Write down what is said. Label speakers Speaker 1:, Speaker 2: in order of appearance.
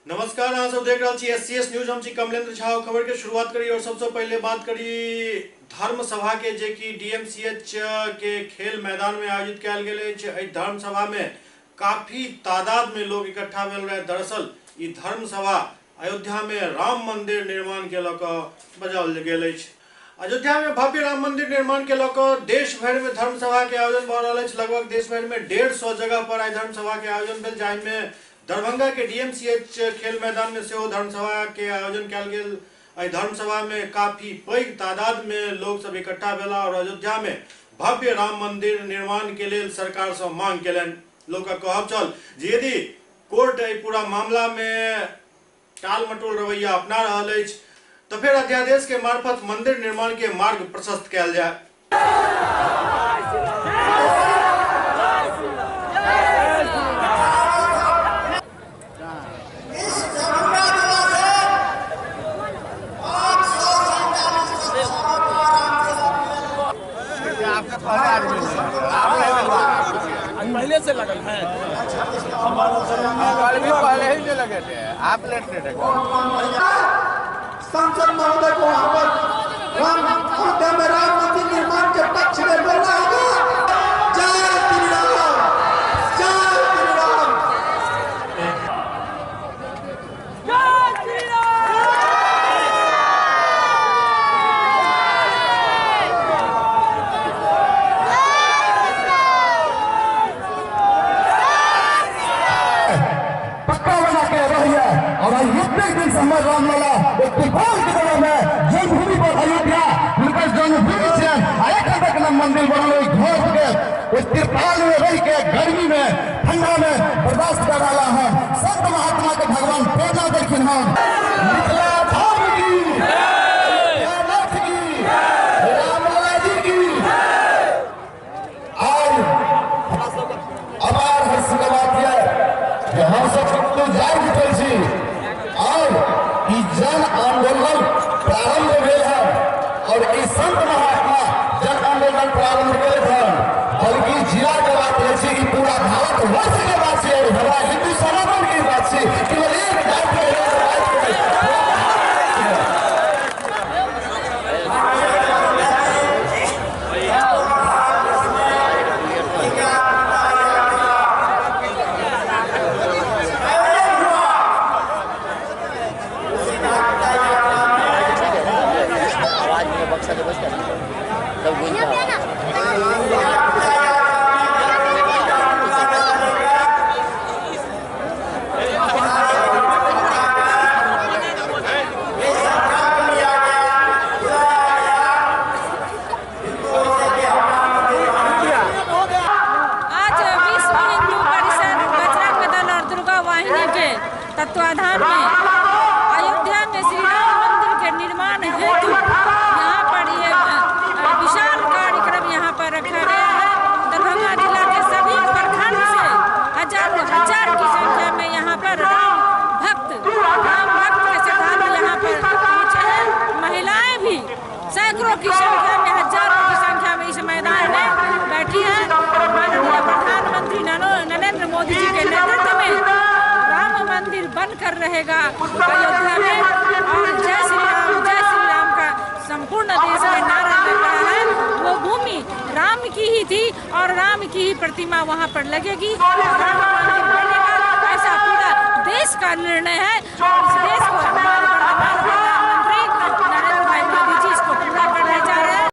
Speaker 1: नमस्कार, अहाँ सब देख रहल छी एससीएस न्यूज। हम छी कमलेंद्र झा। खबर के शुरुआत करी और सबसे पहले बात करी धर्म सभा के, जे कि डीएमसीएच के खेल मैदान में आयोजित कयल गेल अछि। एहि धर्म सभा में काफी तादाद में लोग इकट्ठा भेल रहे। दरअसल ई धर्म सभा अयोध्या में राम मंदिर निर्माण के लऽ कऽ बजाओल गेल अछि। अयोध्या में भव्य राम मंदिर निर्माण के लऽ कऽ देश भरि में धर्म सभा के आयोजन भऽ रहल अछि। लगभग देश भरि में 150 जगह पर आइ धर्म सभा के आयोजन भेल, जाहि में दरभंगा के डीएमसीएच खेल मैदान में सेहो धर्मसभा के आयोजन कयल गेल। एहि धर्मसभा में काफी पैघ तादाद में लोग सब इकट्ठा भेला और अयोध्या में भव्य राम मंदिर निर्माण के लेल सरकार से मांग केलनि। लोग का कहब छल जे यदि कोर्ट एहि पूरा मामला में टाल मटोल रवैया अपना रहल अछि तो फिर अध्यादेश के मार्फत मंदिर निर्माण के मार्ग प्रशस्त कयल जाय।
Speaker 2: पहले से लगल है,
Speaker 3: भी पहले ही से लगे थे, आप लेट लेट।
Speaker 4: सांसद महोदय को वहाँ पर राम अयोध्या में राम मंदिर निर्माण के पक्ष में बोलना होगा। जय श्री राम, जय श्री राम,
Speaker 5: जय श्री राम।
Speaker 6: पक्का बना के रहिए और अयोध्या दिन से हमारे रामलला त्रिपाल के बगल में जन्मभूमि पर अयोध्या हुनकर जन्मभूमि छनि आ एखन तक न मंदिर बनल। ओहि घर के ओहि त्रिपाल में रह के गर्मी में ठंडा में बर्दाश्त कर रहा है। संत महात्मा के भगवान प्रेरणा देलखिन हन। मिथिला धाम की, नाथ की, रामलला जी की। और अपार हर्ष के बात यह जे हम सब जागि उठल छी और ई जन आंदोलन प्रारंभ भेल है और ई संत महात्मा जन आंदोलन प्रारंभ केलथि हन। बल्कि जिला के बात नहि छै, ई पूरा भारतवर्ष के बात छै और हमरा हिंदू सनातन के बात छै। केवल एक जाति के
Speaker 5: तत्वाधान में अयोध्या में श्री राम मंदिर के निर्माण हेतु यहाँ पर ये विशाल कार्यक्रम यहाँ पर रखा गया है। दरभंगा जिला के सभी प्रखंड से हजारों हजार की संख्या में यहाँ पर राम भक्त के श्रद्धालु यहाँ पर पहुँचे हैं। महिलाएं भी सैकड़ों की संख्या में, हजारों की संख्या में इस मैदान में बैठी हैं। माननीय प्रधानमंत्री नरेंद्र मोदी जी के नेतृत्व में राम मंदिर बनकर रहेगा अयोध्या में और जय श्री राम का संपूर्ण देश में नारा लग रहा है। वो भूमि राम की ही थी और राम की ही प्रतिमा वहाँ पर लगेगी। राम मंदिर बनेगा, ऐसा पूरा देश का निर्णय है और